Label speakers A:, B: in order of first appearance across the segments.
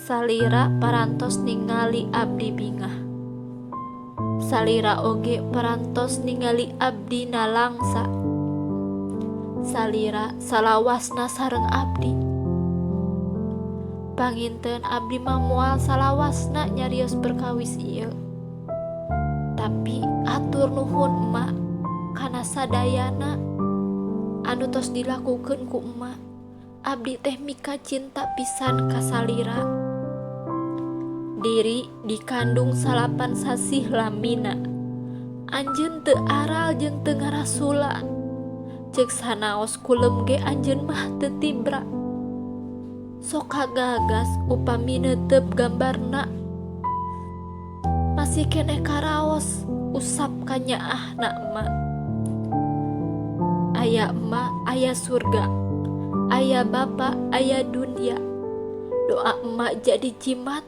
A: Salira parantos ningali abdi bingah. Salira oge parantos ningali abdi nalangsa. Salira salawasna sareng abdi. Panginten abdi mah moal salawasna nyarios perkawis ieu. Tapi hatur nuhun, Emak, kana sadayana anu tos dilakukeun ku Emak. Abdi teh mika cinta pisan ka salira. Diri dikandung 9 sasih lamina. Anjeun teu aral jeung teu ngarasula. Ceuk sanaos kulem ge anjeun mah teu tibra. Sok kagagas upami neuteup gambarna. Masih keneh karaos usap kanyaahna emak. Aya emak, aya surga. Aya bapa, aya dunia. Doa emak jadi jimat,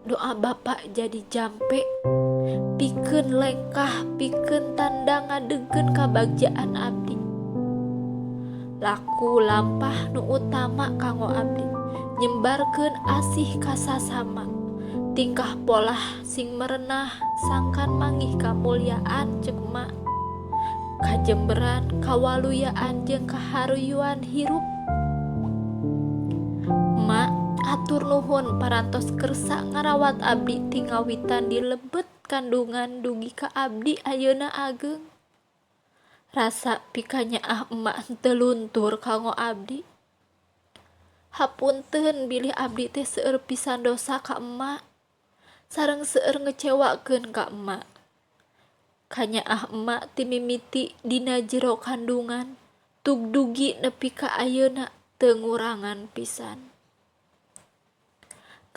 A: doa bapak jadi jampe. Pikeun lengkah, pikeun tanda ngadegkeun kabagjaan abdi. Laku lampah nu utama kanggo abdi, nyembarkeun asih ka sasama. Tingkah polah sing merenah sangkan manggih kamulyaan ceuk emak. Kajemberan, kawaluyaan jeung kaharuyuan hirup. Emak, hatur nuhun parantos kersa ngarawat abdi ti ngawitan di lebet kandungan dugi ka abdi ayeuna ageng. Rasa pikanyaah emak henteu luntur kanggo abdi. Hapunten bilih abdi teh seueur pisan dosa ka emak sareng seueur ngecewakeun ka emak. Kanyaah emak ti mimiti dina jero kandungan tug dugi nepi ka ayeuna teu ngurangan pisan.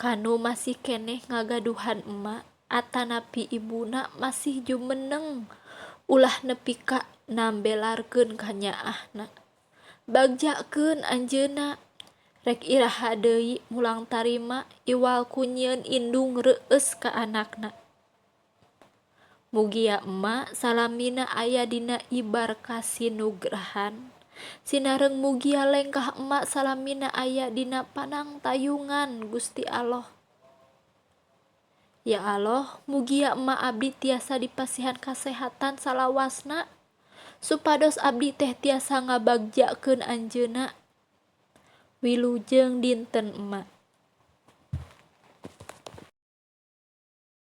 A: Kanu masih keneh ngagaduhan emak atanapi ibuna masih jumeneng ulah nepi ka nambelarkeun kanyaahna. Bagjakeun anjeunna. Rek iraha deui mulang tarima iwal ku nyieun indung reueus ka anakna. Mugia emak salamina aya dina ibar kasinugrahan. Sinareng mugia lengkah emak salamina aya dina panangtayungan Gusti Alloh. Ya Alloh, mugia emak abdi tiasa dipasihan kasehatan salawasna supados abdi teh tiasa ngabagjakeun anjeunna. Wilujeng dinten, Emak.